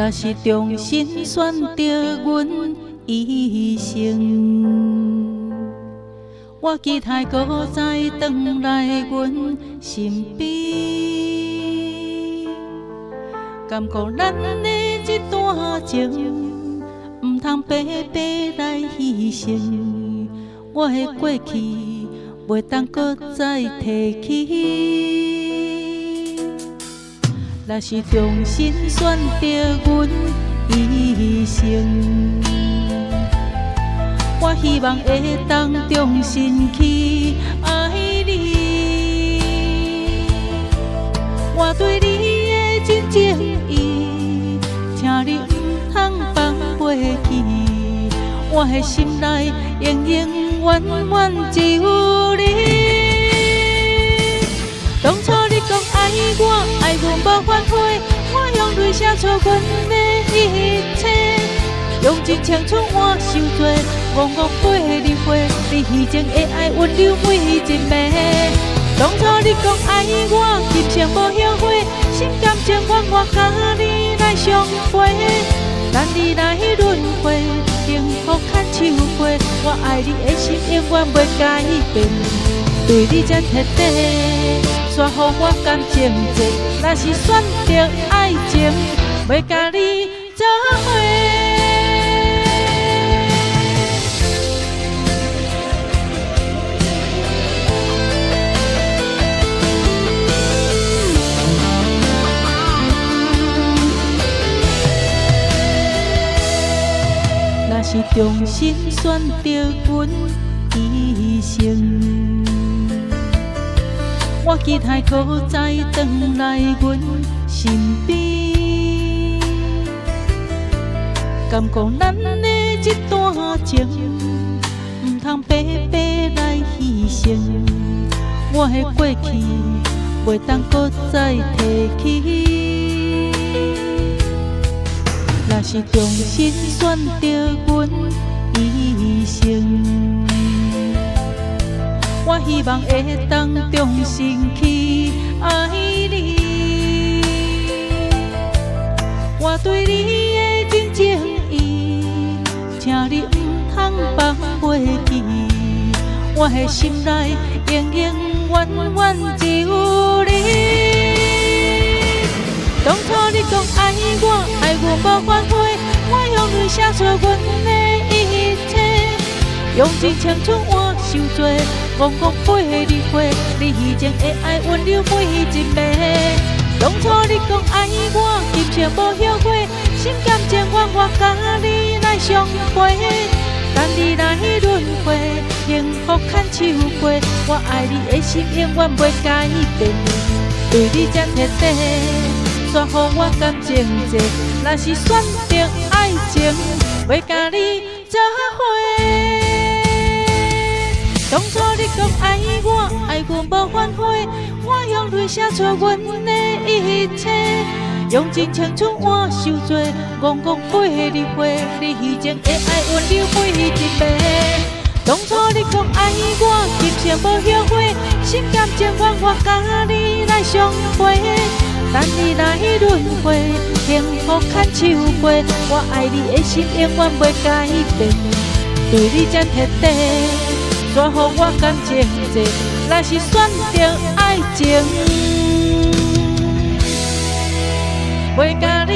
若是重新選擇阮醫生，我期待閣再轉來阮身邊，感覺咱的這段情，毋通白白來犧牲。我的過去袂當閣再提起。若是重新選擇阮醫生，我希望會當重新去愛你。我對你的真情意，請你毋通放袂記。我的心內永永遠遠只有你。當初你講愛我，愛阮無反悔，我用淚寫出阮的一切，用盡青春換受罪，戆戆飛輪迴，你彼情的愛溫柔每一暝。當初你講愛我，今生無後悔，心甘情願我佮你來相陪，等你來輪迴，幸福牽手過，我愛你的心永遠袂改變，對你這徹底。煞予我感情債，若是選擇愛情，袂佮你做伙。若是重新選擇阮醫生，我期待閣再轉來阮身邊，感覺咱的這段情，毋通白白來犧牲。我的過去袂當閣再提起。若是重新選擇阮醫生，我希望會當重新去愛你。我對你的真情意，請你毋通放袂記。我的心內永永遠遠只有你。當初你講愛我，愛阮無反悔，我用淚寫出阮的一切，用盡青春換受罪，戆戆飛輪迴，你彼情的愛溫柔每一暝。當初你講愛我，今生無後悔，心甘情願我佮你來相陪，等你來輪迴，幸福牽手過，我愛你的心永遠袂改變，對你這徹底，煞予我感情債。若是選擇愛情，袂佮你做伙。當初你講愛我，愛阮無反悔，我用淚寫出阮的一切，用盡青春換受罪，戆戆飛輪迴，你彼情的愛溫柔每一暝。當初你講愛我，今生無後悔，心甘情願我佮你來相陪，等你來輪迴，幸福牽手過，我愛你的心永遠袂改變，對你這徹底。煞予我感情債，若是選擇愛情，袂佮你。